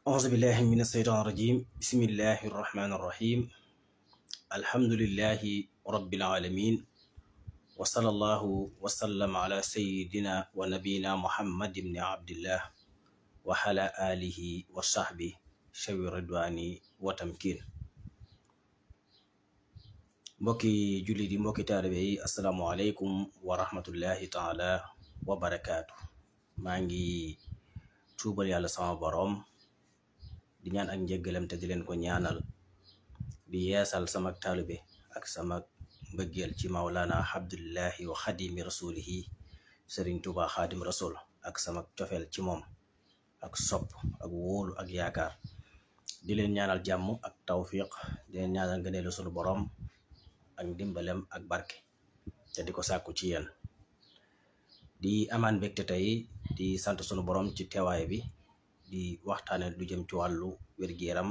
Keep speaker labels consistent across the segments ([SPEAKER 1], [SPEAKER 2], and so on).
[SPEAKER 1] أعوذ بالله من الشيطان الرجيم بسم الله الرحمن الرحيم الحمد لله رب العالمين وصلى الله وسلم على سيدنا ونبينا محمد بن عبد الله وعلى آله وصحبه شوي الرضوان وتمكين mbokki julli di mbokki taalibe yi asalaamualeykum wa rahmatullahi taala wa barakaatu. maa ngi tuubal yàlla sama boroom di ñaan ak njëggalam te di leen ko ñaanal di yeesal sama taalibe ak sama mbëggeel ci mawlana abdullahi wa xadimi rasulihi sëriñ tuba xaadim rasul ak sama cofeel ci moom ak sopp ak wóolu ak yaakaar di leen ñaanal jàmm ak tawfiq di leen ñaanal ngëneelu sunu boroom ak ndimbalem ak barke te di ko sàkku ci yéen di amaan mbégte tey di sant sunu borom ci teewaay bi di waxtaane lu jëm ci wàllu wér-gu-yaram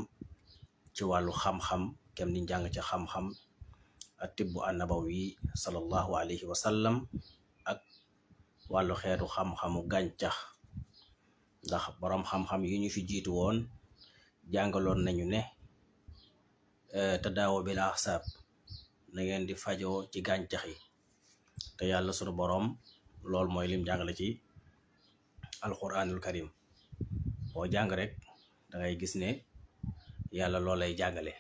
[SPEAKER 1] ci wàllu xam-xam kem ni njàng ci xam-xam ak tibbu annabawi sallallahu alayhi wa sallam ak wàllu xeetu xam-xamu gàncax ndax borom xam-xam yi ñu fi jiitu woon jàngaloon nañu ne tadaawo bil ahsaab na ngeen di fajoo ci gàncax yi te yàlla sunu boroom loolu mooy lim jàngale ci alquranul karim boo jàng rek da ngay gis ne yàlla loolu lay jàngale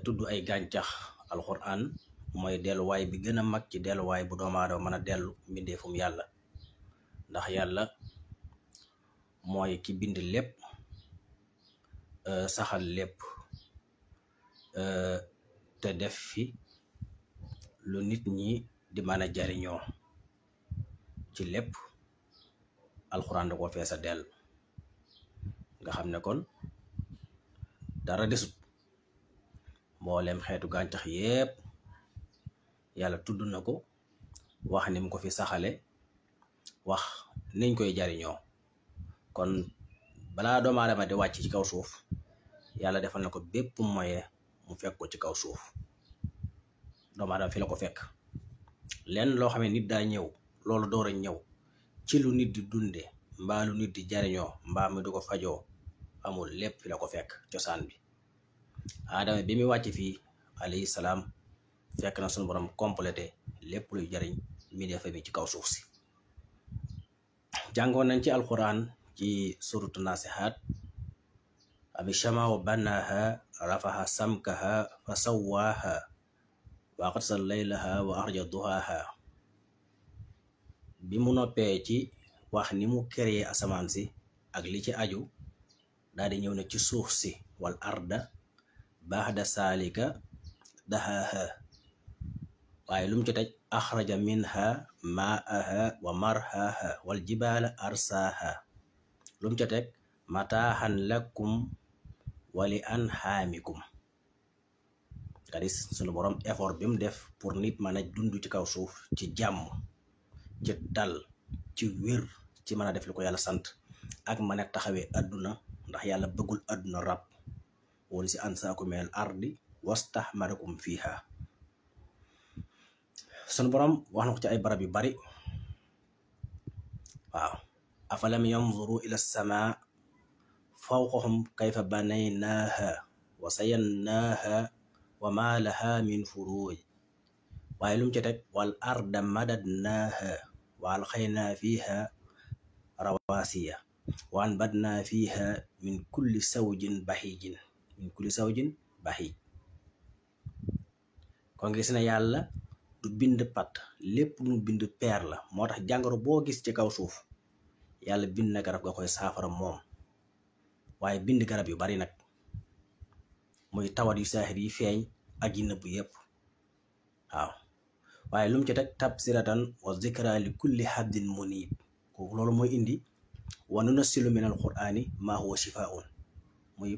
[SPEAKER 1] tudd ay gàncax alquran mooy delluwaay bi gën a mag ci delluwaay bu doomu aadama mën a dellu mbindeefum yàlla ndax yàlla mooy ki bind lépp saxal lépp te def fi lu nit ñi di mën a jariñoo ci lépp alxuraan da ko feesa dell nga xam ne kon dara desut mboolem xeetu gàncax yépp yàlla tudd na ko wax ni mu ko fi saxale wax niñ koy jariñoo kon balaa doomu aadama di wàcc ci kaw suuf yàlla defal na ko bépp moyen mu fekk ko ci kaw suuf doomu aadama fi la ko fekk lenn loo xam ne nit daa ñëw loolu door a ñëw ci lu nit di dunde mbaa lu nit di jariñoo mbaa mi du ko fajoo amul lépp fi la ko fekk cosaan bi aadama bi muy wàcc fii alayhi salaam fekk na sunu borom complété lépp luy jariñ mi defa mi ci kaw suuf si jàngoon nañ ci alquran ci suratu nasihat abi shamaaw bannaha rafaha samkaha fa sawwaha wa aqtasal laylaha wa axraja duhaha bi mu noppee ci wax ni mu créé asamaan si ak li ci aju daal di ñëw na ci suuf si wal arda ba'da saalika dahaha waaye lu mu ci tej axraja minha ma'aha wa marhaha wal jibaala arsaha lu mu ci teg mataahan lakum wali anhaamikum kadis sunu borom effort bi mu def pour nit mën a dund ci kaw suuf ci jàmm ci dal ci wér ci mën a def li ko yàlla sant ak mën a taxawee adduna ndax yàlla bëggul adduna rab wala si ansaakum minal ardi wastahmarakum fiha sunu borom wax na ko ci ay barab yu bari waaw afalam yanzuru ila samaa fawqahum kayfa banaynaha wa sayannaha wa ma laha min furuj waaye lu mu ci teg wal arda madadnaha wa alxayna fiha rawasiya wa anbatna fiha min kulli sawjin bahijin bahij kon gis na yàlla du bind pat lépp lu bind peer la moo tax jàngoro boo gis ci kaw suuf yàlla bind na garab ga koy saafara moom waaye bind garab yu bari nag muy tawat yu saaxir yi feeñ ak yi nëbb yépp waaw waaye lu mu ci teg tabsiratan wa zikra li kulli habdin munib kooku loolu mooy indi wa nunassilu min al qur'ani ma huwa shifaun muy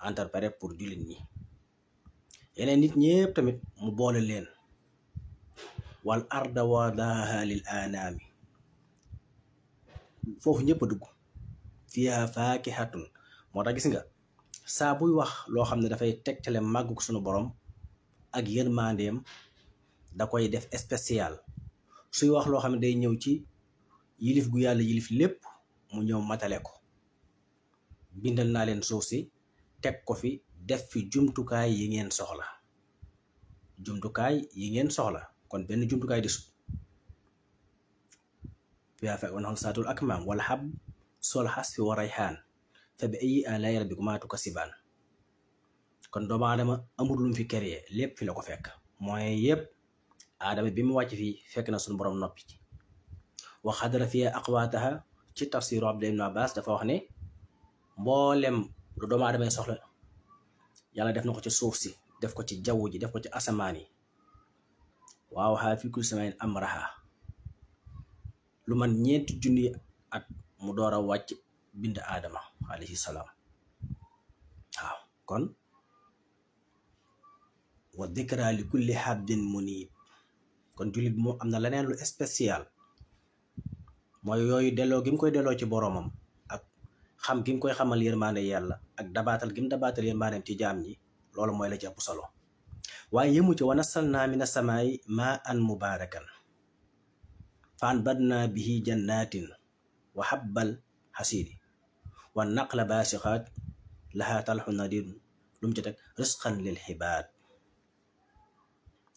[SPEAKER 1] interprète pour jullit ñi yeneen nit ñépp tamit mu boole leen wal arda wadaha lil anami foofu ñëpp a dugg fiha fakihatun moo tax gis nga saa buy wax loo xam ne dafay tegtale màggu ko sunu borom ak yërmandeem da koy def spécial suy wax loo xam ne day ñëw ci yilif gu yàlla yilif lépp mu ñëw matale ko bindal naa leen suuf si teg ko fi def fi jumtukaay yi ngeen soxla kon benn jumtukaay di sut fiihaa faakihatun wa naxlun akmaam wal habb sul hasfi wa rayhaan fa bi ayyi aalaa'i rabbikumaa tukazzibaan kon doomu aadama amul lu mu fi créé lépp fi la ko fekk mooy yëpp aadama bi mu wàcc fii fekk na suñu borom noppi ci wa xadara fiihaa aqwaatahaa ci tafsiru Abdullah ibn Abbas dafa wax ne mboolem lu doomu aadama yi soxla yàlla def na ko ci suuf si def ko ci jaww ji def ko ci asamaan yi waaw xaa fi kulli samaain amraha lu man 4 junni at mu door a wàcc bind aadama alayhi salaam waaw kon wa dikra li kulli habdin munib kon jullit bi moom am na leneen lu spécial mooy yooyu delloo gi mu koy delloo ci boromam ak xam gi mu koy xamal yërmaande yàlla ak dabaatal gi mu dabaatal yërmaandeem ci jaam ñi loolu mooy la ci ëpp solo waaye yëmu ci wa nazzalnaa mina samaa'i maa'an mubaarakan fa anbatnaa bihi jannatin wa habbal hasiidi wa naqla baasiqaat lahaa tal'un nadiid lu mu ci teg rizqan lil ibaad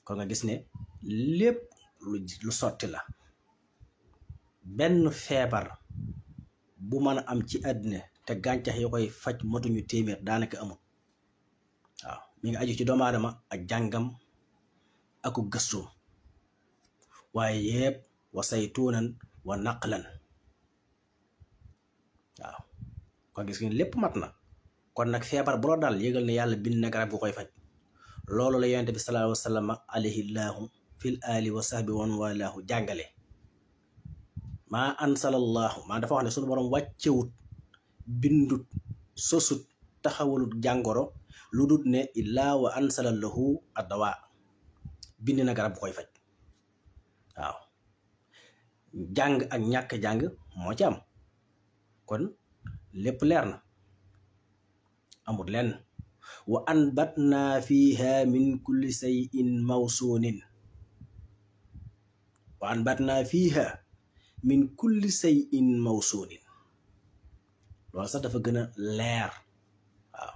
[SPEAKER 1] kon nga gis ne lépp lu sotti la benn feebar bu mën a am ci àddina te gàncax yi koy faj matuñu téeméer daanaka amul waaw mi ngi aju ci doomu aadama ak jàngam aku gëstoom waaye yëpp wa saytuunan wa naqlan waaw kon gis ngeen lépp mat na kon nag feebar bu la dal yëgal ne yàlla bind na garab bu koy faj loolu la yonent bi sallallahu alayhi wa sallam alayhi llaahu fil aali wa sahbi wan walaahu jàngale maa ansalallahu maa dafa wax ne suñu borom wàccewut bindut sosut taxawalut jàngoro lu dut ne illaa wa ansala lahu addawa bind na garab bu koy faj waaw jàng ak ñàkk jàng moo ci am kon lépp leer na amul lenn wa anbatna fiha min kulli shay'in mawsuunin wa anbatna fiha min kulli shay'in mawsuunin loolu sax dafa gën a leer waaw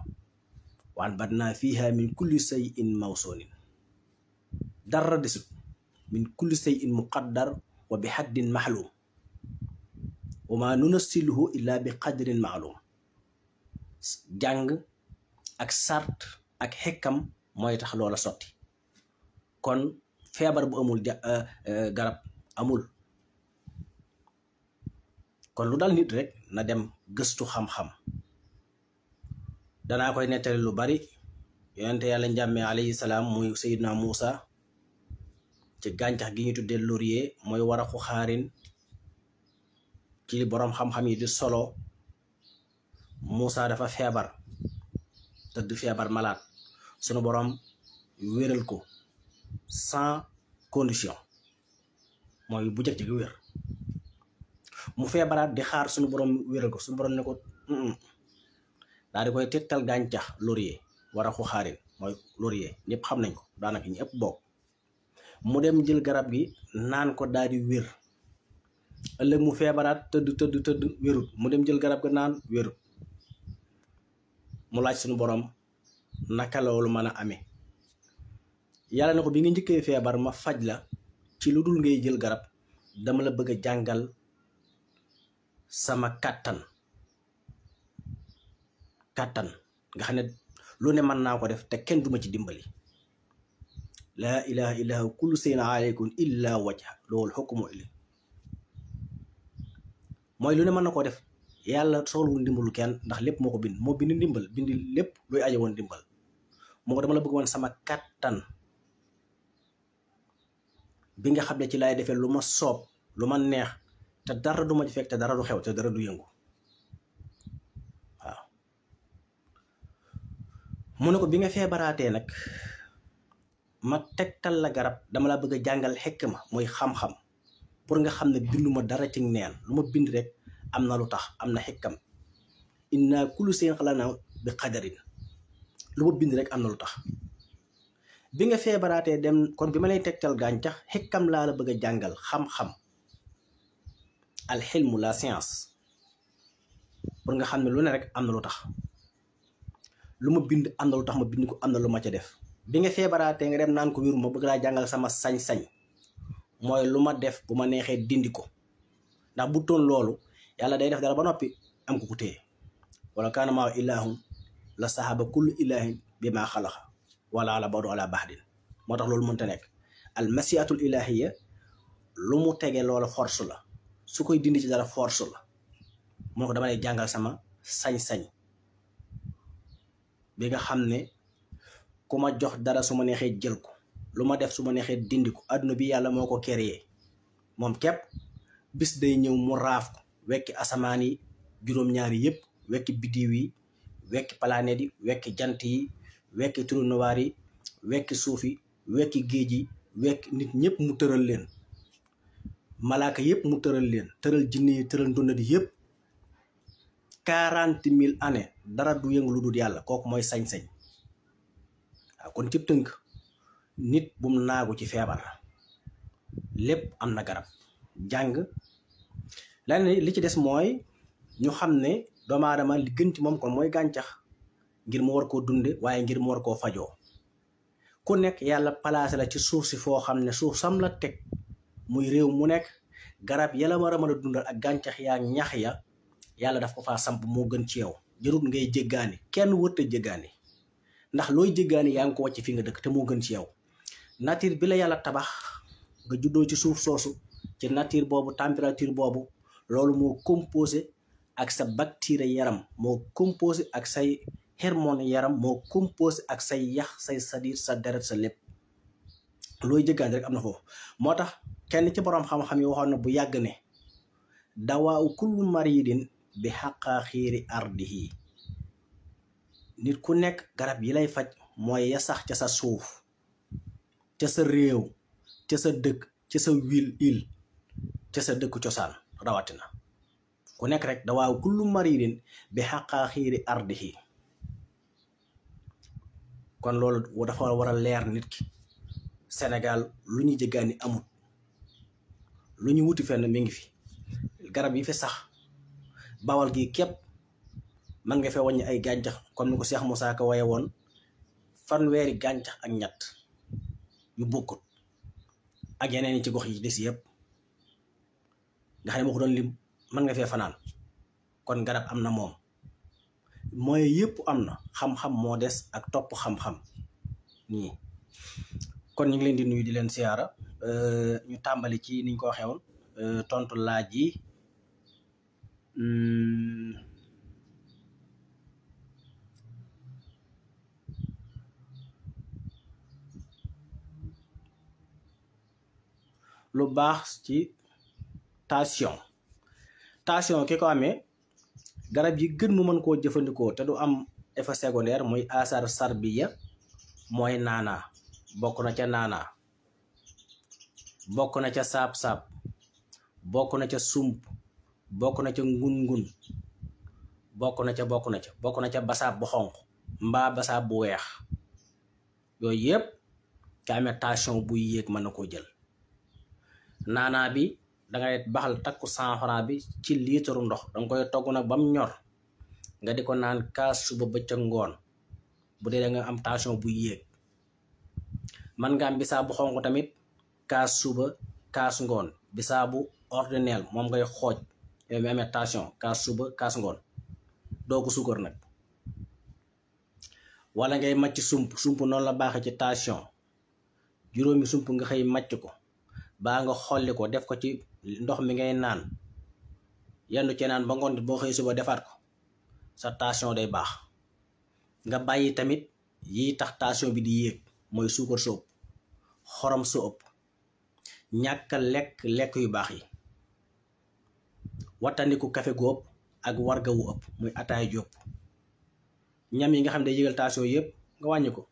[SPEAKER 1] wa anbatna fiha min kulli shay'in mawsuunin dara desut min kulli shay'in muqaddar wa bi haddin ma'lum wa ma nunazziluhu illa bi qadrin ma'lum jàng ak sart ak xekkam mooy tax loola sotti kon feebar bu amul garab amul kon lu dal nit rek na dem gëstu xam-xam danaa koy nettali lu bari yonente yàlla njàmme alayhi salaam muy Seydina Muusa ci gàncax gi ñu tuddee laurier mooy waraxu xaarin ci boroom xam-xam yi di solo Muusa dafa feebar tëdd feebar malade sunu boroom wéral ko sans condition mooy bu jëkk gi wér mu feebaraat di xaar sunu boroom wéral ko sunu boroom ne ko daal di koy tegtal gàncax laurier waraxu xaarin mooy laurier ñëpp xam nañ ko daanaka ñi ëpp bokk mu dem jël garab gi naan ko daal di wér ëllëg mu feebaraat tëdd wérut mu dem jël garab ga naan wérut mu laaj suñu borom naka loolu mën a amee yàlla na ko bi nga njëkkee feebar ma faj la ci lu dul ngay jël garab dama la bëgg a jàngal sama kàttan nga xam ne lu ne mën naa ko def te kenn duma ci dimbali laa ilaha illa huwa kullu shay'in alaykum illa wajha loolu hukmu ilay mooy lu ne mën na koo def yàlla soxlawul ndimbalu kenn ndax lépp moo ko bind moo bind ndimbal bind lépp luy aje woon ndimbal moo ko dama la bëgg woon sama kàttan bi nga xam ne ci laay defee lu ma soob lu ma neex te dara du ma ci fekk te dara du xew te dara du yëngu waaw mu ne ko bi nga feebaraatee nag ma tegtal la garab dama la bëgg a jàngal xikma mooy xam-xam pour nga xam ne binduma dara ci neen lu ma bind rek am na lu tax am na xikam inna kullu shay'in xalaqnaahu bi qadarin lu ma bind rek am na lu tax bi nga feebaraatee dem kon bi ma lay tegtal gàncax xikam laa la bëgg a jàngal xam-xam alxilmu la science pour nga xam ne lu ne rek am na lu tax lu ma bind am na lu tax ma bind ko am na lu ma ca def. bi nga feebaraatee nga dem naan ko wéru ma bëgg laa jàngal sama sañ-sañ mooy lu ma def bu ma neexee dindi ko ndax bu toon loolu yàlla day def dara ba noppi am ko ku téye wala kaana maa ilaahum la sahaba kullu ilaahin bi maa xalaqa wala ala badu ala bahdin moo tax loolu mënta nekk al masiatul ilahiya lu mu tege loola force la su koy dindi ci dara force la moo ko dama lay jàngal sama sañ-sañ bi nga xam ne ku ma jox dara su ma neexee jël ko lu ma def su ma neexee dindi ko adduna bi yàlla moo ko créé moom képp bis day ñëw mu raaf ko wekki asamaan yi juróom-ñaari yëpp wekki biddiw yi wekki planète yi wekki jant yi wekki trou noir yi wekki suuf yi wekki géej yi wekki nit ñëpp mu tëral leen malaaka yëpp mu tëral leen tëral jinne yi tëral ndunda di yëpp 40 000 années dara du yëngu lu dul yàlla kooku mooy sañ-sañ waaw kon cib tënk nit bum naagu ci feebar lépp am na garab jàng leneen li ci des mooy ñu xam ne doomu aadama li gën ci moom kon mooy gàncax ngir mu war koo dunde waaye ngir mu war koo fajoo ku nekk yàlla placé la ci suuf si foo xam ne suuf sam la teg muy réew mu nekk garab yàlla war a mën a dundal ak gàncax yaa ñax ya yàlla daf ko faa samp moo gën ci yow jarut ngay jéggaani kenn wërta jéggaani ndax looy jéggaani yaa ngi ko wàcc fi nga dëkk te moo gën ci yow nature bi la yàlla tabax nga juddoo ci suuf soosu ci nature boobu température boobu loolu moo composé ak sa bactérie yaram moo composé ak say hormone yaram moo composé ak say yax say sadir sa deret sa lépp looy jéggaani rek am na foofu moo tax kenn ci boroom xam-xam yi waxoon na bu yàgg ne dawaaw kullu maridin bi xaqaa xiiri ardihi nit ku nekk garab yi lay faj mooy ya sax ca sa suuf ca sa réew ca sa dëkk ca sa il ca sa dëkk cosaan rawatina ku nekk rek dawaaw kullu maridin bi xaqaa xiiri ardihi kon loolu dafa war a leer nit ki Sénégal lu ñu jéggaani amul lu ñu wuti fenn mi ngi fi garab yi fi sax bawal gi képp man nga fee wàññi ay gàncax comme ni ko Cheikh Moussa Ka waye woon 100 gàncax ak ñett yu bokkut ak yeneen yi ci gox yi des yëpp nga xam ne moo ko doon lim man nga fee fanaan kon garab am na moom mooy yëpp am na xam-xam moo des ak topp xam-xam nii kon ñu ngi leen di nuyu di leen siyaara ñu tàmbali ci niñ ko waxee woon tontu laaj yi lu baax ci tension ki ko amee garab yi gën mu mën koo jëfandikoo te du am effet secondaire muy asar sarbiya mooy naanaa bokk na ca naanaa bokk na ca saab-saab bokk na ca sump bokk na ca ngun-ngun bokk na ca basaab bu xonq mbaa basaab bu weex yooyu yëpp ka amee tension buy yéeg mën na koo jël naanaa bi dangay baxal takku 100 francs bi ci liitaru ndox danga koy togg nag bam ñor nga di ko naan kaas suba bëccëg ngoon bu dee da nga am tension buy yéeg man nga am bisaab bu xonq tamit kaas suba kaas ngoon bisaabu ordinaire moom ngay xooj yow mi amee tension kaas suba kaas ngoon doo ko suukar nag wala ngay màcc sump noonu la baaxee ci tension juróomi sump nga xëy màcc ko baa nga xolli ko def ko ci ndox mi ngay naan yendu ci naan ba ngoon boo xëy suba defaat ko sa tension day baax nga bàyyi tamit yi tax tension bi di yéeg mooy suukar su ëpp xorom su ëpp ñàkk lekk yu baax yi wattandiku kafe gu ëpp ak warga wu ëpp muy ataay ju ëpp ñam yi nga xam ne day yëgal tension yëpp nga wàññi ko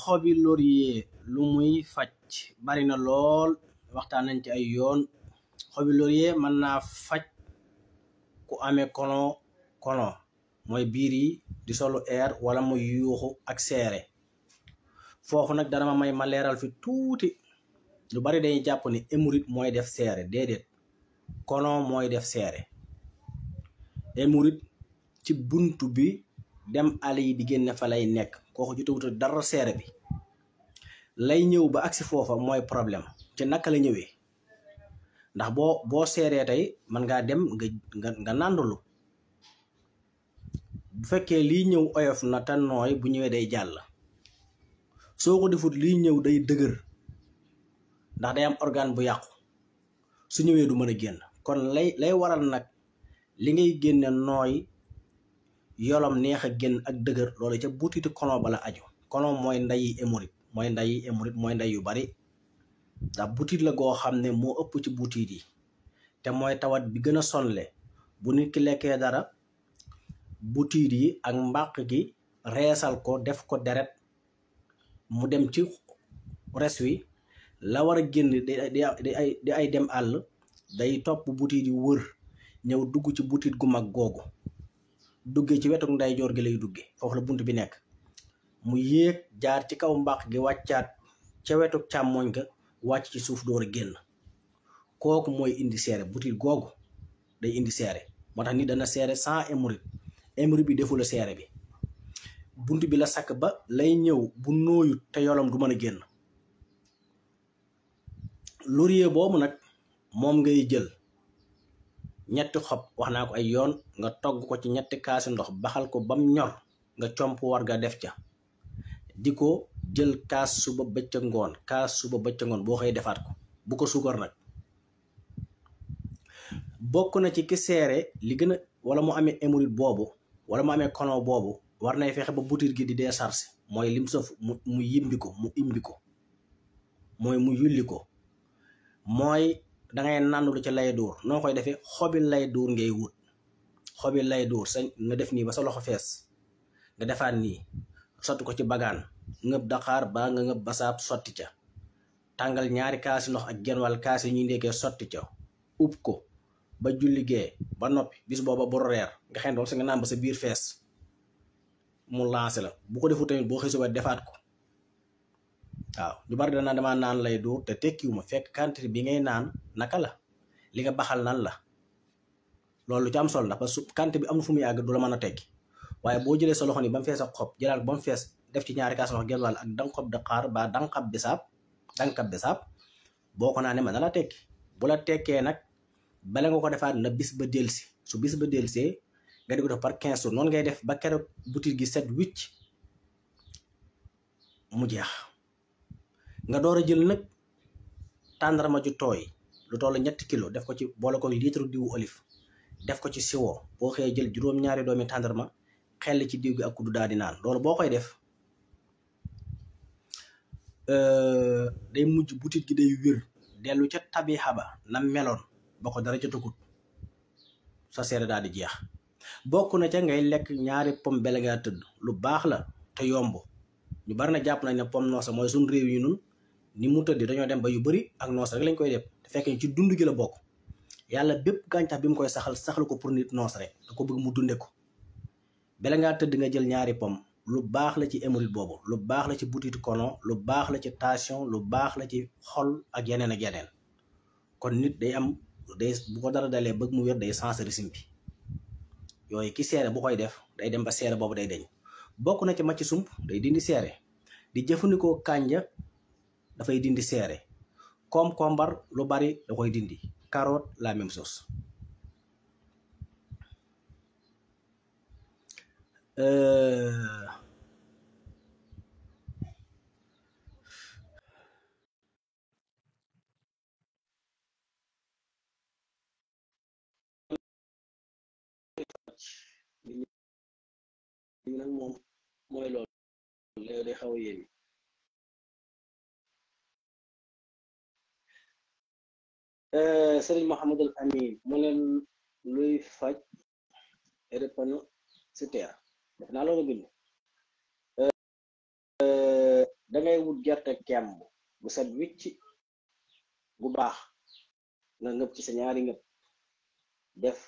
[SPEAKER 1] xobi laurier lu muy faj bari na lool waxtaan nañ ci ay yoon xobi laurier mën naa faj ku amee colon mooy biir yi di solu air wala muy yuuxu ak seere foofu nag dana ma leeral fi tuuti lu bari dañuy jàpp ni hémorroïde mooy def seere déedéet colon mooy def seere. hémorroïde ci buntu bi dem ali yi di génne fa lay nekk, kooku jotewut dara seere bi. lay ñëw ba agsi foofa mooy problème ci naka la ñëwee, ndax boo seeree tey man ngaa dem nga nàndulu. bu fekkee liy ñëw oyof na te nooy, bu ñëwee day jàll. soo ko defut liy ñëw day dëgër, ndax day am organe bu yàqu, su ñëwee du mën a génn. kon lay waral nag li ngay génne nooy yolom neex a génn ak dëgër, loolu ca butitu colon bala aju. colon mooy ndayi hémorroïde, mooy nday yu bari, ndax butit la goo xam ne moo ëpp ci butit yi, te mooy tawat bi gën a sonle. bu nit ki lekkee dara, butit yi ak mbàq gi reesal ko, def ko deret, mu dem ci res wi, la war a génn di ay dem àll, day topp butit yi wër ñëw dugg ci butit gu mag googu, duggee ci wetu ndeyjoor gi lay dugge, foofu la bunt bi nekk. mu yéeg jaar ci kaw mbàq gi, wàccaat ca wetu càmmoñ ga, wàcc ci suuf door a génn. kooku mooy indi seere. butit googu day indi seere. moo tax nit dana seere sans hémorroïde. hémorroïde bi defu la seere bi, bunt bi la sakk ba lay ñëw bu nooyut te yolom du mën a génn. laurier boobu nag moom ngay jël ñetti xob, wax naa ko ay yoon, nga togg ko ci ñetti kaasi ndox, baxal ko bam ñor, nga comp warga def ca, di ko jël kaas suba bëccëg ngoon, kaas suba bëccëg ngoon, boo xëy defaat ko. bu ko suukar nag. bokk na ci ki seere li gën a, wala mu amee hémorroïde boobu, wala mu amee colon boobu, war nay fexe ba butit gi di décharger, mooy lim sëf mu yimbi ko, mooy mu yulli ko. mooy dangay nàndulu ci lay duur. noo koy defee, xobi lay duur ngay wut. xobi lay duur sa nga def nii ba sa loxo fees, nga defaat nii, sotti ko ci bagaan, ngëb daqaar baa nga ngëb basaab sotti ca, tàngal ñaari kaasi ndox ak genn wàll kaasi ñuy ndekkee sotti ca, ub ko ba julli gee ba noppi. bis booba bu reer nga xen dool sa nga naan ba sa biir fees, mu lancé la. bu ko defu tamit boo xëy suba defaat ko. waaw ñu bari dana dama naan lay duur te tekkiwuma, fekk quantité bi ngay naan naka la, li nga baxal nan la, loolu lu ci am solo la, parce que quantité bi am na fu muy àgg du la mën a tekki. waaye boo jëlee sa loxo ni ba mu fees ak xob, jëlaat ba mu fees, def ci ñaari kaas ndox genn wàll ak dankob daqaar ba dankab bisaab, boo ko naanee mën na la tekki. bu la tekkee nag, bala nga ko defaat na bis ba delsi. su bis ba delsee nga di ko def par 15 jours. noonu ngay def ba keroog butit gi set wicc mu jeex. nga door a jël nag tàndarma ju tooy lu toll 3 kilo, def ko ci, boole ko litre diwu olive, def ko ci siwo. boo xëyee jël juróom-ñaari doomi tàndarma xel ci diw gi ak kuddu daal di naan. loolu boo koy def day mujj butit gi day wér, dellu ca tabixa ba na meloon ba ko dara jotagut, sa seere daal di jeex. bokk na ca ngay lekk ñaari pom bele ngaa tëdd. lu baax la te yomb. ñu bari na jàpp nañ ne pom noosa mooy suñ réew yi nun ni mu tëddi, dañoo dem ba yu bari ak noos rek lañ koy def, te fekk ci dund gi la bokk. yàlla bépp gàncax bi mu koy saxal ko pour nit noos rek, da ko bëgg mu dunde ko. bele ngaa tëdd nga jël ñaari pom, lu baax la ci hémorroïde boobu, lu baax la ci butitu colon, lu baax la ci tension, lu baax la ci xol ak yeneen ak yeneen. kon nit day am, bu ko dara dalee bëgg mu wér, day sens régime bi. yooyu ki seere bu koy def, day dem ba seere boobu day deñ. bokk na ci macc sump, day dindi seere. di jëfandikoo kànja dafay dindi seere. concombre lu bari da koy dindi. carotte la même chose. nag moom mooy loolu, léegi day xaw a yéemi. Sëriñ Mouhamadul Amin mu leen luy faj drépanocytaire, def naa loolu bind. dangay wut gerte kemb bu set wicc bu baax, nga ngëb ci sa ñaari ngëb, def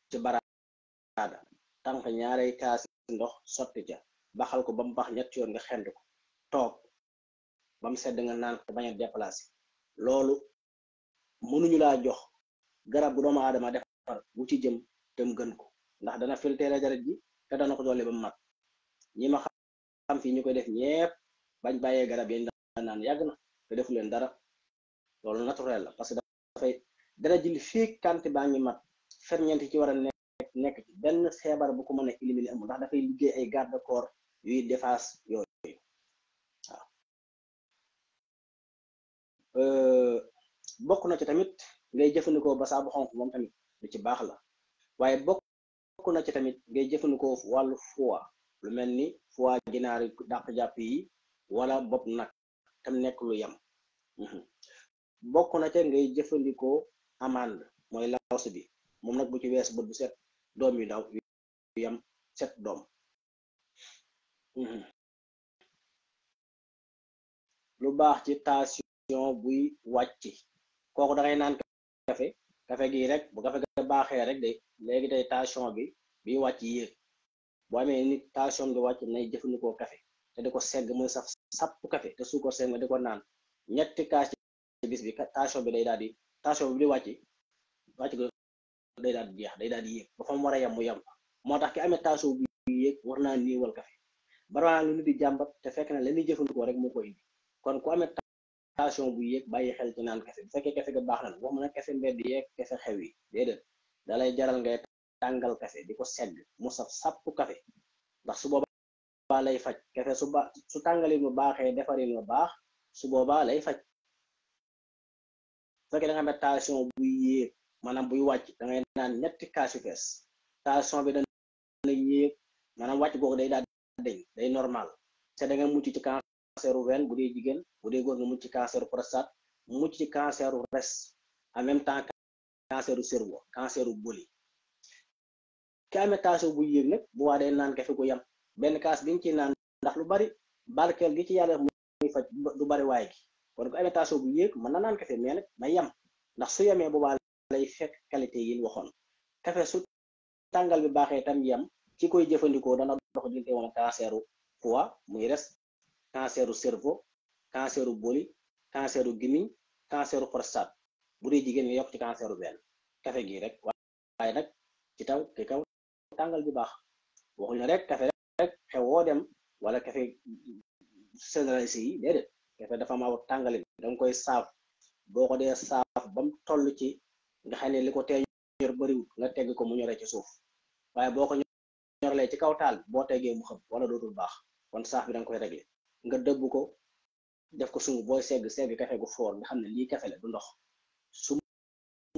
[SPEAKER 1] ci baraada, tànk ñaari kaasi ndox sotti ca, baxal ko ba mu baax 3 yoon, nga xend ko toog ba mu sedd nga naan ko te bañ a déplacé. loolu mënuñu laa jox garab bu doomu aadama defar bu ci jëm te mu gën ko ndax dana filtrer deret ji te dana ko dolli ba mu mat ñi ma xam fii ñu koy def ñepp bañ bàyyee garab yi naan yàgg na te defu leen dara loolu naturel la parce que dafay deret ji li fii kanti baa ngi mat ferñeent ci war a nekk ci benn feebar bu ko mën a éliminer amul ndax dafay liggéey ay garde corps yuy défense yooyu waaw bokk na ci tamit ngay jëfandikoo basaa bu xonk moom tamit lu ci baax la waaye bokk na ci tamit ngay jëfandikoo wàllu foie lu mel ni foie ginaar dàq jàpp yi wala bopp nag tam nekk lu yam bokk na ca ngay jëfandikoo amande mooy laws bi moom nag bu ci wees bët bu set doom yu daw yu yam set doom lu baax ci tension buy wàcc kooku da ngay naan café gi rek bu café ga baaxee rek de léegi tey tension bi wàcc yéeg boo amee nit tension bi wàcc nay jëfandikoo café te di ko segg muy saf sapp café te suukar segg nga di ko naan ñetti kaas ci bis bi tension bi day daal di tension bi di wàcc day daal di jeex day daal di yéeg ba fa mu war a yem mu yem moo tax ki amee tension bu yéeg war naa niiwal café barwaa lu nit di jàmbat te fekk na la ñuy jëfandikoo rek moo koy indi kon ku amee tension bu yéeg bàyyi xel ci naan café bu fekkee café ga baax na wax mën a café mbedd yeeg café xew yi déedéet dalay jaral ngay tàngal café di ko segg mu saf sàpp café ndax su boobaa lay faj café su tàngalin mu baaxee defarin mu baax su boobaa lay faj fekkee da nga amee tension buy yéeg maanaam buy wàcc da ngay naan ñetti kaas yu fees tension bi dana yéeg maanaam wàcc googu day daal deñ day normal te da nga mucc ci canceru veine bu dee jigéen bu dee góor nga mucc ci canceru prostate mucc ci canceru res en même temps canceru cerveau canceru boli ki amee tension buy yéeg nag bu waa day naan café gu yam benn kaas bi nga ci naan ndax lu bari barkeel gi ci yàlla muy faj du bari waay gi kon ku amee tension bu yéeg mën na naan café mais nag na yam ndax su yamee boobaa lay fekk qualité yi ñu waxoon café su tàngal bi baaxee tam yam ci koy jëfandikoo dana dox diggante woon canceru foie muy res canceru cerveau canceru boli canceru gémmiñ canceru prostate bu dee jigéen nga yokk ci canceru veine café gi rek waaye nag ci kaw tàngal bi baax waxuñu rek café rek xewoo dem wala café généralisé yi déedéet café dafa ma wax tàngalin danga koy saaf boo ko dee saaf ba mu toll ci nga xam ne li ko tee ñor bariwul nga tegg ko mu ñoree ci suuf waaye boo ko ñorlee ci kaw taal boo teggee mu xam wala dootul baax kon saaf bi danga koy régler nga dëbb ko def ko sungu booy segg café gu foor nga xam ne lii café la du ndox su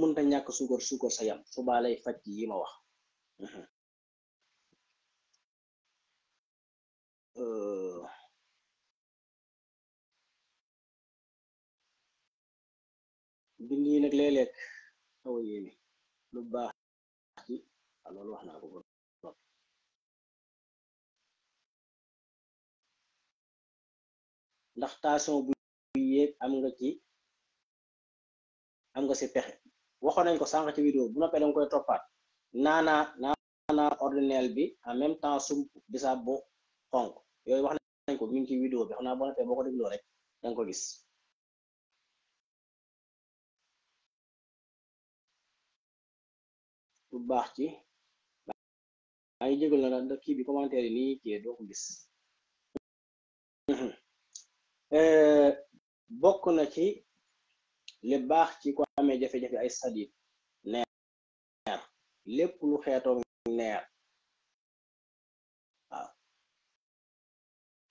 [SPEAKER 1] mënta ñàkk suukar sa yam subaa lay faj yi ma wax bind yi nag léeg-léeg xaw a yéeme lu baax ci loolu wax naa ko ba ndax tension bu yéeg am nga ci pexe waxoon nañ ko sànq ci vidéo bu noppee danga koy toppaat naana ordinaire bi en même temps sump bisaab bu xonk yooyu wax nañ ko mi ngi ci vidéo bi xam naa boo noppee boo ko dégloo rek danga ko gis lu baax ci maa ngi jégal na da kii bi commentaire yi nii kii doo ko gis bokk na ci li baax ci ko amee jafe-jafe ay sadit neer lépp lu xeetoo neer waaw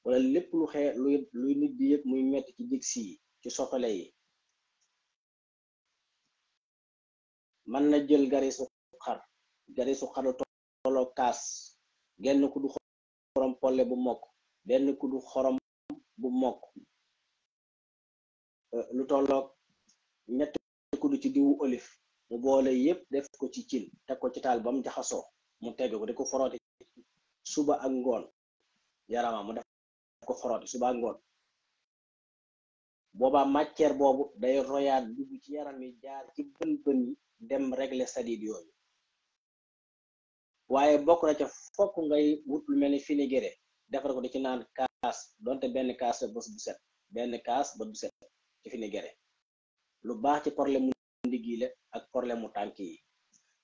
[SPEAKER 1] wala lépp lu luy nit di yëg muy metti ci dig si ci soxale yi mën na jël garisu xar lu tolloo kaas genn ku du xorom polle bu mokk benn ku du xorom bu mokk lu tolloog ñetti kudu ci diwu olive mu boole yépp def ko ci cin teg ko ci taal ba mu jaxasoo mu tegg ko di ko forooti suba ak ngoon yarama mu def ko forooti suba ak ngoon boobaa matière boobu day royaat dugg ci yaram yi jaar ci bën yi dem régler sadid yooyu waaye bokk na ca fokk ngay wut lu mel ni finigéré defar ko di ci naan kaas donte benn kaas bés bu set benn kaas bés bu set ci finigéré lu baax ci problème mu ndigile ak problème mu tànk yi.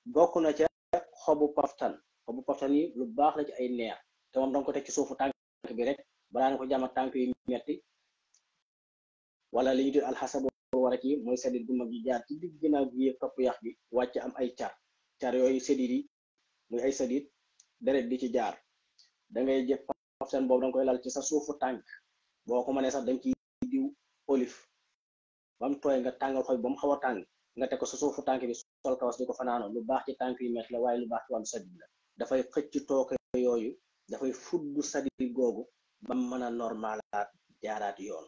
[SPEAKER 1] bokk na ca xobu paftan yi lu baax la ci ay neer te moom danga ko teg ci suufu tànk bi rek balaa nga ko jàmm tànk yu metti wala li ñu tudd alxasabu warat yi mooy sadit bu mag yi jaar ci digg ginnaaw gi yëg topp yax bi wàcc am ay car yooyu sadit yi muy ay sadit deret di ci jaar da ngay jëf paftan boobu danga koy lal ci sa suufu tànk boo ko mënee sax dañ ciy diw olive ba mu tooy nga tàngal xoy ba mu xaw a tàng nga teg ko sa suufu tànk bi sol kawas di ko fanaanoo lu baax ci tànk yu metti la waaye lu baax ci wàllu sadit la dafay xëcc tooke yooyu dafay fudd sadit googu ba mën a normalaat jaaraat yoon.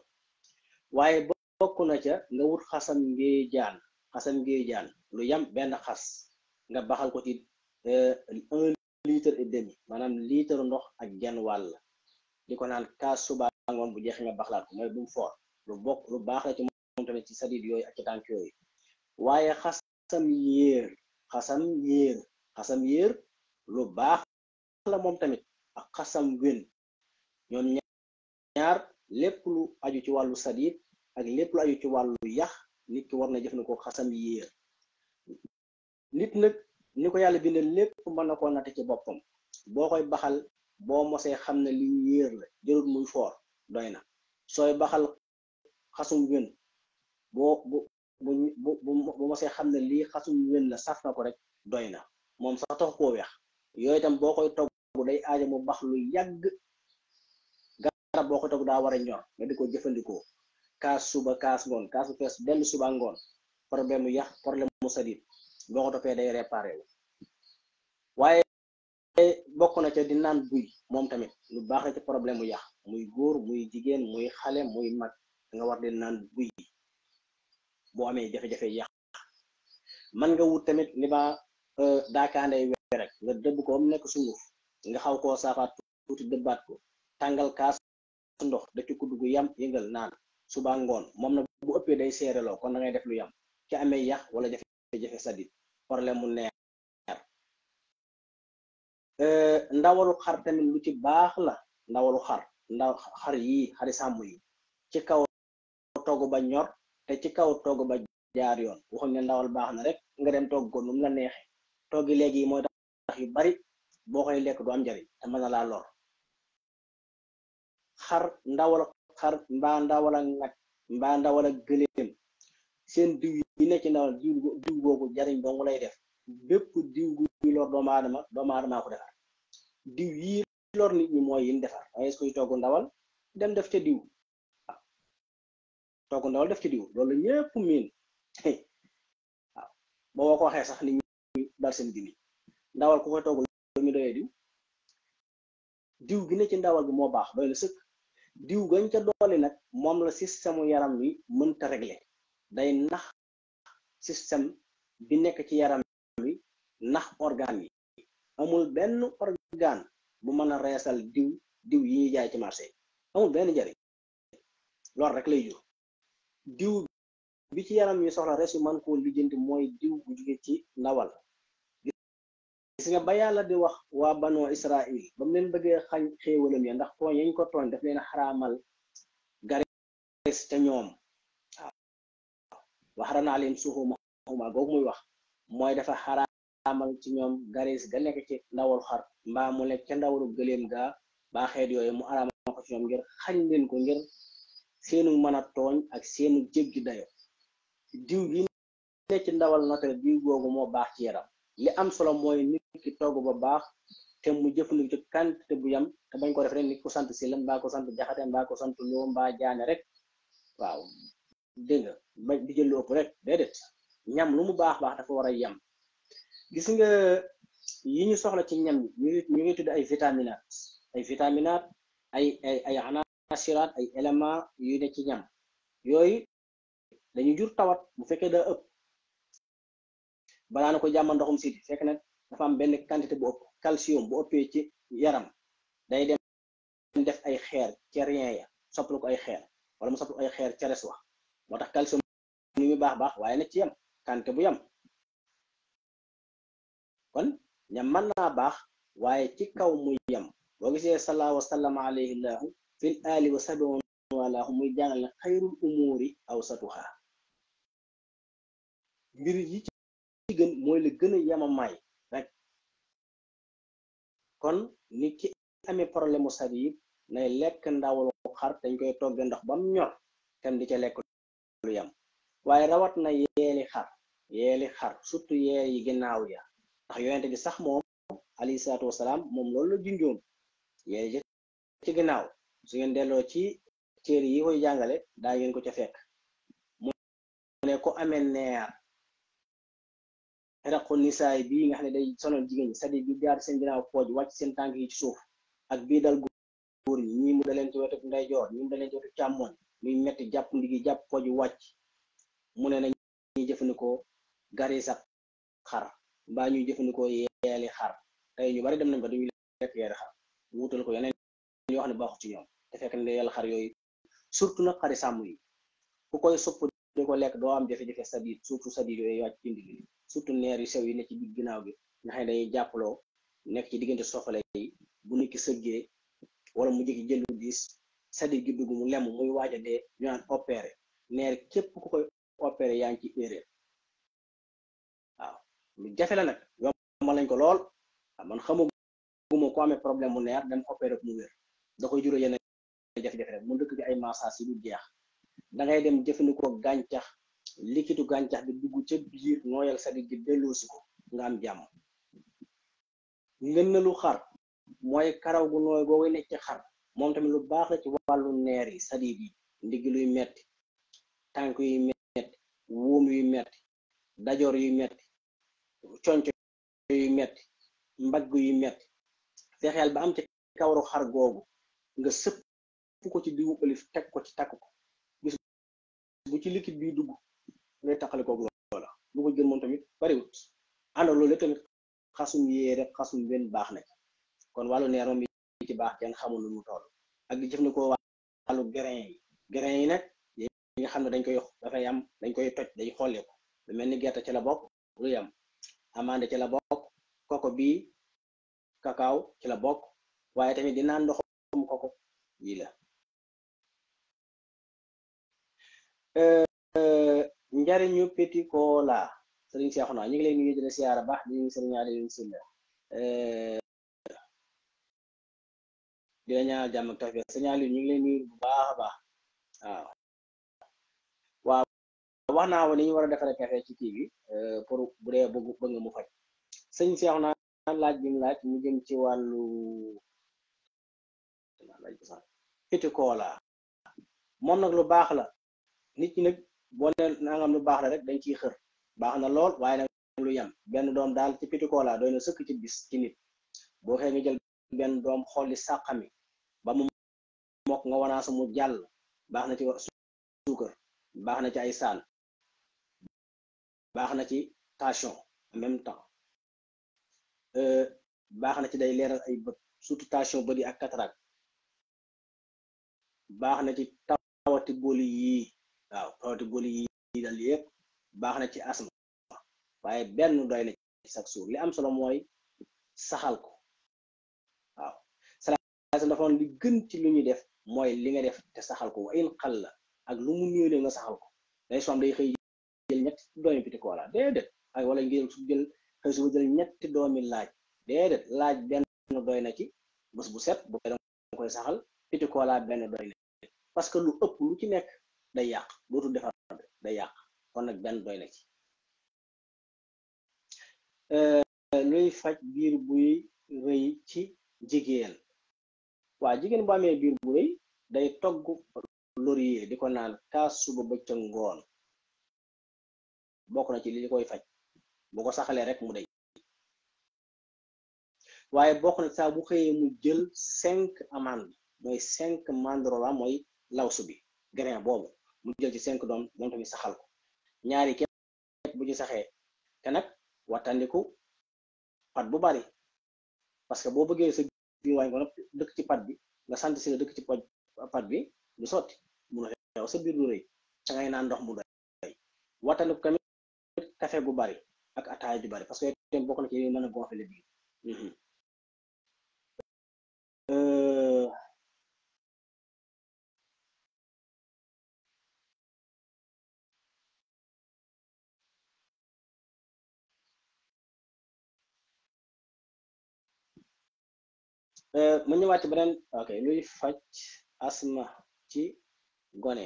[SPEAKER 1] waaye bokk na ca nga wut xasam ngéejaan lu yam benn xas nga baxal ko ci 1,5 litre maanaam litre ndox ak genn wàll di ko naan kaas suba ngoon bu jeexee nga baxlaat ko mooy bu mu foor lu baax la ci moom tamit ci sadit yooyu ak ci tànk yooyu. waaye xasam yéer lu baax la moom tamit ak xasam wen ñoom ñaar lépp lu aju ci wàllu sadit ak lépp lu aju ci wàllu yax nit ki war na jëfandikoo xasam yéer. nit nag ni ko yàlla bindal lépp mën na koo natt ci boppam boo koy baxal boo mosee xam ne li yéer la jërut muy foor doy na. sooy baxal xasum wen bu mosee xam ne lii xasum wen la saf na ko rek doy na moom sax tax koo weex. yooyu itam boo koy togg day aaja mu bax lu yàgg garab boo koy togg daa war a ñor nga di ko jëfandikoo kaas suba kaas ngoon kaas bu fees dellu suba ngoon problème mu yax problème mu sadit boo ko toppee day réparé wu. waaye bokk na ca di naan buy moom tamit lu baax la ci problème mu yax muy góor muy jigéen muy xale muy mag nga war di naan buy boo amee jafe-jafe yax. man nga wut tamit li ma daakaandey we rek nga dëbb ko am nekk sunguf nga xaw koo saafaat tuuti dëbbaat ko tàngal kaas ndox da ci kudd gu yam yëngal naan suba ngoon moom nag bu ëppee day seereloo kon da ngay def lu yam ci amee yax wala jafe-jafe sadit problème mu neer. ndawalu xar tamit lu ci baax la ndawalu xar yi xari sàmm yi ci kaw togg ba ñor te ci kaw togg ba jaar yoon waxuñ ne ndawal baax na rek nga dem togg ko nu mu la neexee toggi léegi yi mooy tax yu bari boo koy lekk du am njariñ te mën na laa lor. ndawal xar mbaa ndawal ak nag mbaa ndawal ak gëléem seen diw yi ne ci ndawal diw googu jariñ dong lay def bépp diw gu lor doomu aadama ko defar diw yi lor nit ñi mooy yim defar waaye koy togg ndawal dem def ca diw togg ndawal def ca diw loolu ñëpp miin waaw boo ko waxee sax nit ñi dal seen dini ndawal ku koy togg lu ñu doyee diw gi ne ci ndawal bi moo baax doy la sëkk. diw gañ ca doole nag moom la système yaram wi mënta régler day nax système bi nekk ci yaram wi nax organe yi amul benn organe bu mën a reesal diw yi ñuy jaay ci marché amul benn njariñ loolu rek lay jur. diw bi ci yaram wi soxla res yu mën koo lijjanti mooy diw bu jóge ci ndawal. gis nga ba yàlla di wax waa banoo Israil ba mu leen bëggee xañ xéewalam ya ndax tooñ yañ ko tooñ daf leen xaraamal garis ca ñoom waaw waxarana alayhim suhumahuma googu muy wax mooy dafa xaraamal ci ñoom garis ga nekk ci ndawal xar mbaa mu nekk ca ndawalu gëléem gaa baa xeet yooyu mu araamal ko ci ñoom ngir xañ leen ko ngir seenu mën a tooñ ak seenu jéggi dayo. diw gi nekk ci ndawal naturel diw googu moo baax ci yaram. li am solo mooy nit ki togg ba baax te mu jëfandiku ci quantité bu yam te bañ ko def rek nit ko sant si la mbaa ko sant jaxate mbaa ko sant loo mbaa jaane rek waaw dégg nga ba di jël lu ëpp rek déedéet ñam lu mu baax dafa war a yam. gis nga yi ñu soxla ci ñam ñu ngi tudd ay vitaminaat ay anasiraat ay éléments yu ne ci ñam yooyu dañuy jur tawat bu fekkee daa ëpp. balaa na ko jàmmal ndoxum siti fekk nag dafa am benn quantité bu ëpp calcium bu ëppee ci yaram day dem def ay xeer ca rien ya sopplu ko ay xeer wala mu sopplu ay xeer ca res wax moo tax calcium ni muy baax waaye nag ci yam quantité bu yam kon ñam mën naa baax waaye ci kaw muy yam boo gisee sallallahu wa sallam alayhi llahu fil ali wa sahbi walaahu muy jàngal ne xayrul umuri awsatuha mbir yi ci gën mooy la gën a yamamaay rek. kon nit ki amee problème mu sadid nay lekk ndawalu xar dañ koy togge ndox ba mu ñor tem di ca lekk lu yam. waaye rawat na yeeli xar surtout yeel yi ginnaaw ya, ndax yonente bi sax moom alayhi salaatu wasalaam moom loolu la junjoon yeeli ci ginnaaw. su ngeen delloo ci téere yi koy jàngale daa ngeen ko ca fekk mu ne ko amee neer xeraqu nisaay bii nga xam ne day sonal jigéen ñi c'est-à-dire bi jaar seen ginnaaw pooj wàcc seen tànk yi ci suuf ak bii dal góor ñi ñii mu daleen ci wetu ndeyjoor ñii mu daleen ci wetu càmmoñ muy metti jàpp ndigi jàpp pooj wàcc. mu ne na ñuy jëfandikoo gari sa xar mbaa ñuy jëfandikoo yeeli xar. tey ñu bari dem nañ ba duñu lekk yeeli xar wuutal ko yeneen yoo xam ne baaxut ci ñoom te fekk ne yeeli xar yooyu surtout nag xari sàmm yi ku koy sopp di ko lekk doo am jafe-jafe sadid surtout sadid yooyu wàcc indi gi surtout neer yu sew yi ne ci digg ginnaaw gi nga xam ne dañuy jàppaloo nekk ci diggante soxale yi. bu nit ki sëggee wala mu jëkki jëlu diis sadid gi dugg mu lemm muy waaj a dee ñu naan opéré. neer képp ku koy opéré yaa ngi ci erreur. waaw lu jafe la nag yomb lañ ko lool. man xamaguma ko amee problème mu neer dem opéré mu wér da koy juróom yenn jafe-jafe rek mu dëkk ci ay massage yi du jeex. da ngay dem jëfandikoo gàncax likitu gàncax bi dugg ca biir nooyal sadid gi delloosi ko nga am jàmm. ngënnalu xar mooy karaw gu nooy googu nekk ci xar moom tamit lu baax la ci wàllu neer yi sadid yi. ndigg luy metti, tànk yuy metti, wóom yuy metti, dajoor yuy metti, conco yuy metti, mbagg yuy metti. fexeel ba am ci kawaru xar googu nga sëpp ko ci diwu ëlif teg ko ci takk ko bis bu ci liquide bi dugg ngay taxale koog loola. bu ko jël moom tamit bariwut ànd loolu tamit xasum yéere xasum benn baax na ci. kon wàllu neer moom yi ci baax kenn xamul nu mu toll. ak di jëfandikoo wàllu grain yi nag yi nga xam ne dañ koy dafay am dañ koy toj day xollee ko lu mel ni gerte ci la bokk, lu yam amande ci la bokk, koko bii kakaaw ci la bokk, waaye tamit dinaa ndoxum koko yi la. njariñu petit cola sëriñ Seexuna ñu ngi lay nuyu di la siyaara baax di nuyu sëriñ Aliou Sylla di la ñaanal jàmm ak tawfiq. sëriñ Aliou ñu ngi lay nuyu bu baax a baax. waaw wax naa wa ni ñu war a defaree café ci kii bi pour bu dee bëgg nga mu faj. sëriñ Seexuna laaj bi mu laaj mu jëm ci wàllu petit cola moom nag lu baax la. nit ñi nag boo ne nangam lu baax la rek dañ ciy xër baax na lool waaye nag lu yam benn doom daal ci petit cola doy na sëkk ci bis ci nit. boo xëy nga jël benn doom xolli sàqami ba mu mokk nga wanaasu mu jàll baax na ci suukar, baax na ci ay saan, baax na ci tension en même temps, baax na ci day leeral ay bët surtout tension bët yi ak cataracte, baax na ci tawati boli yii. waaw tawati boli yii dal yëpp baax na ci asma. waaye benn doy na ci chaque jour. li am solo mooy saxal ko. waaw salaam dafa li gën ci lu ñuy def mooy li nga def te saxal ko wa in xal la ak lu mu néewlee nga saxal ko. day som day xëy jël ñetti doomi petit cola déedéet ak wala ngir su jël xëy suba jël ñetti doomi laaj déedéet laaj benn doy na ci bés bu set bu da koy saxal. petit cola benn doy na parce que lu ëpp lu ci nekk day yàq dootul defar day yàq kon nag benn doy na ci. luy faj biir buy rëy ci jigéen. waa jigéen bu amee biir bu rëy day togg laurier di ko naan kaas suba bëccëg ngoon bokk na ci li koy faj. bu ko saxalee rek mu day. waaye bokk na saa bu xëyee mu jël 5 amande mooy 5 mandrola mooy lawsu bi grain boobu mu jël ci 5 doom moom tamit saxal ko ñaari képp bu ci saxee. te nag wattandiku pat bu bari parce que boo bëggee sa biir waañ ko nag dëkk ci pat bi nga sant si la dëkk ci pat bi du sotti mun a xew sa biir du rëy da ngay naan ndox mu doy. wattandiku tamit café bu bari ak ataaya ju bari parce que tem bokk na ci mën a gonfler biir. mu ñëwaat ci beneen ok luy faj asma ci gone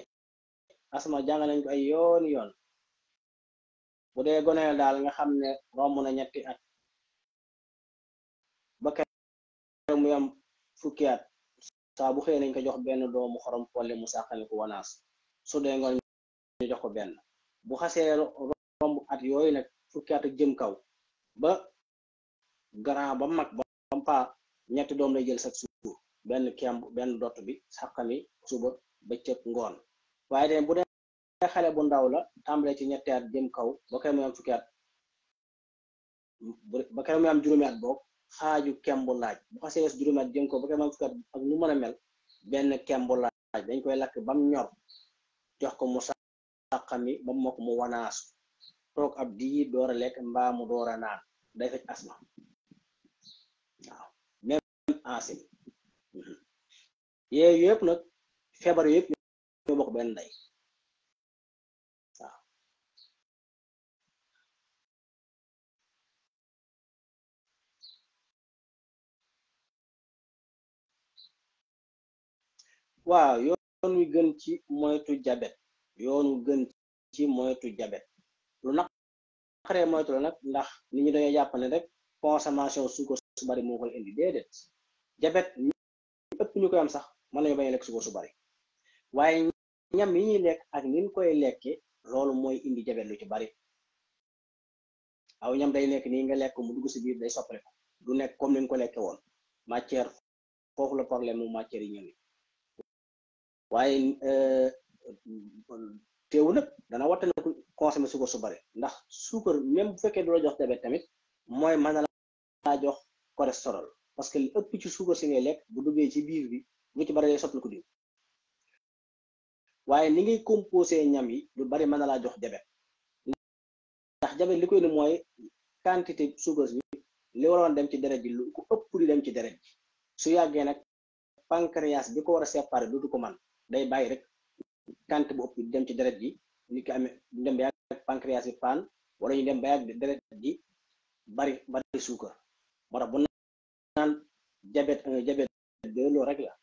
[SPEAKER 1] asma jàng nañ ko ay yoon bu dee gone daal nga xam ne romb na ñetti at ba keroog muy am fukki at saa bu xëyee nañ ko jox benn doomu xorom polle mu sàqani ko wanaas su dee ngoon ñu jox ko benn bu xasee romb at yooyu nag fukki at ak jëm kaw ba grand ba mag ba paa ñetti doom lay jël chaque jour benn kemb benn dott bi sàqami suba bëccëg ngoon waaye de bu dee xale bu ndaw la tàmbale ci ñetti at jëm kaw ba kay muy am fukki at ba kay muy am juróomi at boog xaaju kembu laaj bu xasee wees juróomi at jëm kaw ba kay muy am fukki at ak nu mën a mel benn kembu laaj dañ koy lakk bam ñor jox ko mu sàqami ba mokk mu wanaasu toog ab diir door a lekk mbaa mu door a naan day faj asma waaw même asim yooyu yëpp nag feebar yëpp ñoo bokk benn ndey waaw yoon wi gën ci moytu jabet yoon wi gën ci moytu jabet lu naqaree moytu la nag ndax nit ñi dañoo jàpp ne rek consommation suukar su bari moo koy indi déedéet jabet ñu ëpp ñu koy am sax mën nañu bañ a lekk suukar su bari waaye ñam yi ñuy lekk ak ni ñu koy lekke loolu mooy indi jabet lu ci bari aw ñam day nekk nii nga lekk mu dugg si biir day soppale ko du nekk comme ni nga ko lekke woon matière foofu la problème mu matière yi ñëw waaye teewu nag dana wattane ko consommer suukar su bari ndax suukar même bu fekkee du la jox diabète tamit mooy mën na laa jox cholestérol parce que li ëpp ci suukar si ngay lekk bu duggee ci biir bi lu ci bari lay soppali ko diw waaye ni ngay composé ñam yi lu bari mën na laa jox diabète ndax diabète li koy ne mooy quantité suukar bi li waroon dem ci deret ji lu ko ëpp di dem ci deret ji su yàggee nag pancréas bi ko war a séparer dootu ko man day bàyyi rek quantité bu ëpp dem ci deret ji nit ki amee dem ba yàgg pancréas yi paan wala ñu dem ba yàgg deret ji bari suukar moo tax bu naan diabète 1 diabète 2 loolu rek la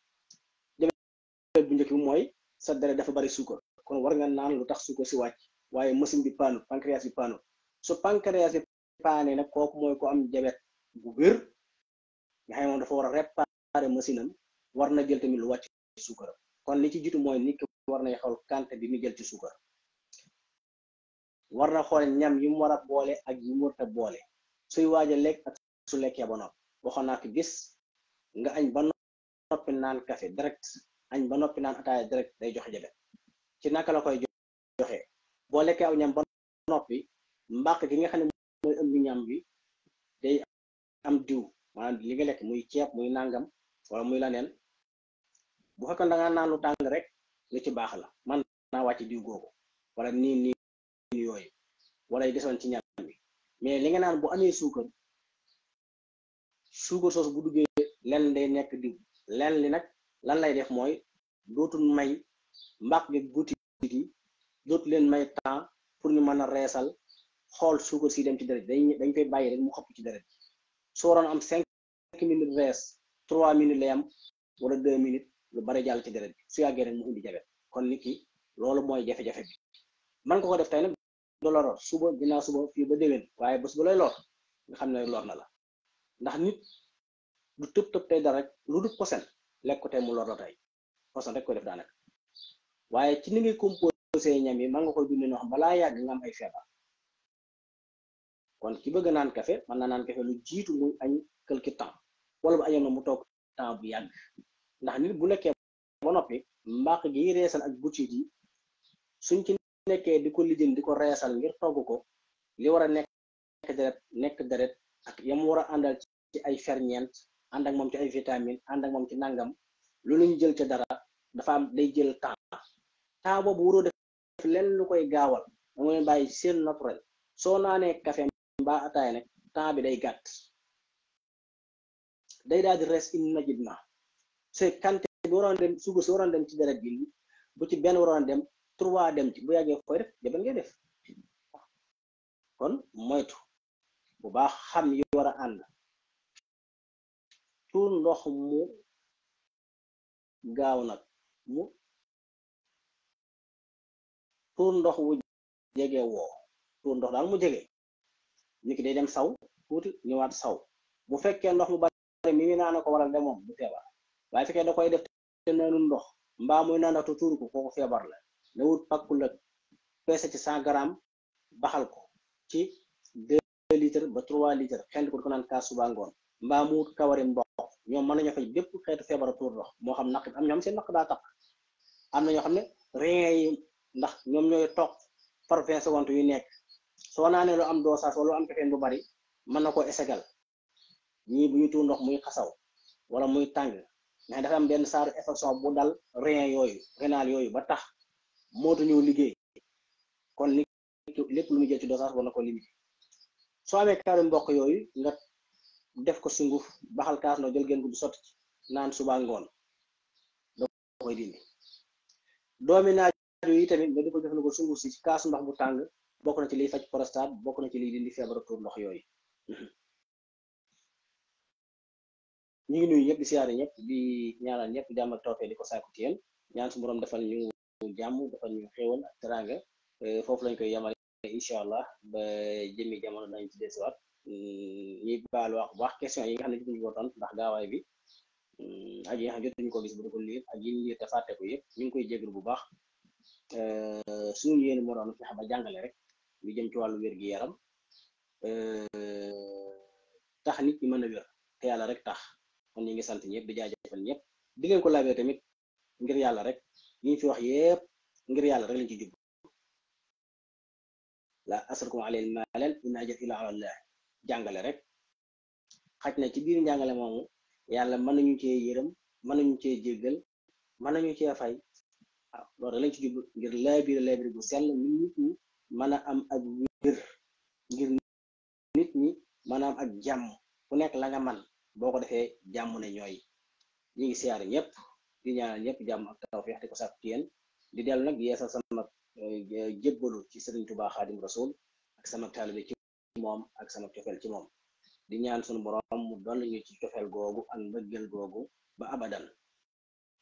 [SPEAKER 1] diabète bu njëkk bi mooy sa deret dafa bari suukar kon war nga naan lu tax suukar si wàcc waaye machine bi paanu pancréas bi paanu su pancréas bi paanee nag kooku mooy ko am diabète bu wér nga xam ne moom dafa war a réparer machine am war na jël tamit lu wàcc suukar kon li ci jiitu mooy nit ki war nay xool quantité bi mu jël ci suukar war na xool ñam yi mu war a boole ak yi mu war a boole suy waaj a lekk ak su lekkee ba noppi waxoon naa ko gis nga añ ba noppi naan café direct añ ba noppi naan ataaya direct day joxe jabet ci naka la koy joxe boo lekkee aw ñam ba noppi mbàq gi nga xam ne mooy ëmb ñam bi day am diw maanaam li nga lekk muy ceeb muy nangam wala muy laneen bu fekkoon da nga naan lu tàng rek lu ci baax la man naa wàcc diw googu wala nii yooyu wala yi desoon ci ñam bi mais li nga naan bu amee suukar soosu bu duggee lenn day nekk diw lenn li nag lan lay def mooy dootul may mbàq gi butit yi dootu leen may temps pour ñu mën a reesal xool suukar si dem ci deret dañ koy bàyyi rek mu xëpp ci deret su waroon am 5 minutes rees 3 minutes lay am wala 2 minutes lu bari jàll ci deret bi su yàggee rek mu indi jabet kon nit ki loolu mooy jafe-jafe bi man nga ko def tey nag du la lor suba ginnaaw suba fii ba déwén waaye bés bu lay lor nga xam ne lor na la ndax nit du tëb tey dara rek lu dul posen lekk ko tey mu lor la tey posen rek koy def daanaka waaye ci ni ngay composé ñam yi man nga koy dundee noo xam balaa yàgg nga am ay feebar kon ki bëgg naan café mën na naan café lu jiitu muy añ quelque temps wala bu añoon na mu toog temps bu yàgg ndax nit bu lekkee ba noppi mbàq gi reesal ak butit yi suñ ci nekkee di ko lijjën di ko reesal ngir togg ko li war a nekk deret ak yam war a àndal ci ay ferñeent ànd ak moom ci ay vitamine ànd ak moom ci nangam lu ñu jël ca dara dafa am day jël temps boobu waroo def lenn lu koy gaawal da nga leen bàyyi seen naturel soo naanee café mbaa ataay nag temps bi day gàtt day daal di res immédiatement c'est quantité bi waroon dem suukar si waroon dem ci deret bi bu ci benn waroon dem 3 dem ci bu yàggee koy def jabet ngay def kon moytu bu baax xam yi war a ànd tuur ndox mu gaaw nag mu tuur ndox wu jege woo tuur ndox daal mu jege nit ki day dem saw tuuti ñëwaat saw bu fekkee ndox mu bari mi naan ko waral de moom du feebar waaye fekkee da koy def te naanu ndox mbaa muy naan te tuuru ko kooku feebar la na wut pakku la peese ci 100 grammes baxal ko ci 2 litres ba 3 litres xel ko naan kaas suba ngoon mbaa mu wut kawari mboq ñoom mën nañu faj bépp xeetu feebar tuur ndox moo xam naq am ñoo xam seen naq daa taq am na ñoo xam ne rein yi ndax ñoom ñooy toog par 20 secondes yu nekk soo naanee lu am dosage wala lu am caféine bu bari mën na ko esegal ñii bu ñu tuur ndox muy xasaw wala muy tàng nga dafa am benn saaru infection bu dal rein yooyu rénal yooyu ba tax mootu ñëw liggéey kon li lépp lu mu jël ci dosage war na ko limité soo amee kaaru mboq yooyu nga def ko sunguf baxal kaas no jël gën gu du sotti naan suba ngoon da koy dindi doomi naaju yi tamit nga di ko jëfandikoo sunguf si kaasu ndox bu tàng bokk na ci liy faj prostate bokk na ci liy dindi feebaru tuur ndox yooyu ñu ngi nuyu ñëpp di siyaare ñëpp di ñaanal ñëpp jàmm ak tawfeex di ko sàkku ci yéen ñaan su borom defal ñu jàmm defal ñu xéewal ak teraanga foofu lañ koy yamale incha allah ba jëmmi jamono dañ ci desiwaat ñuy baalu wax bu baax question yi nga xam ne jotuñu ko tontu ndax gaawaay bi ak yi nga xam ne jotuñu ko gis bu di ko liir ak yi ñu liir te fàtte ko yëpp ñu ngi koy jégalu bu baax suñu yéen moo doon fexe ba jàngale rek lu jëm ci wàllu wér gi yaram tax nit ñi mën a wér te yàlla rek tax kon ñu ngi sant ñëpp di jaajëfal ñëpp di leen ko laabee tamit ngir yàlla rek yi ñu fi wax yëpp ngir yàlla rek lañ ci jublu la asalakum alayhi maalan in ajr illa ala Allah jàngale rek xaj na ci biir njàngale moomu yàlla mën nañu cee yërëm mën nañu cee jéggal mën nañu cee fay waaw loolu rek lañ ci jublu ngir laabire bu sell nit ñi mën a am ak wér ngir nit ñi mën a am ak jàmm ku nekk la nga man boo ko defee jàmm ne ñooy ñi ngi siyaare ñëpp di ñaanal ñëpp jàmm ak tawfeex di ko sàkku ci yéen di dellu nag yeesal sama jébbalu ci Sëriñ Tuubaa Xaadim Rasuul ak sama taalibe ci moom ak sama cofeel ci moom di ñaan sunu borom mu dolli ñu ci cofeel googu ak mbëggeel googu ba abadan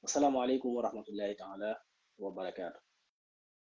[SPEAKER 1] assalaamu aleykum wa rahmatullahi taala wa barakaatu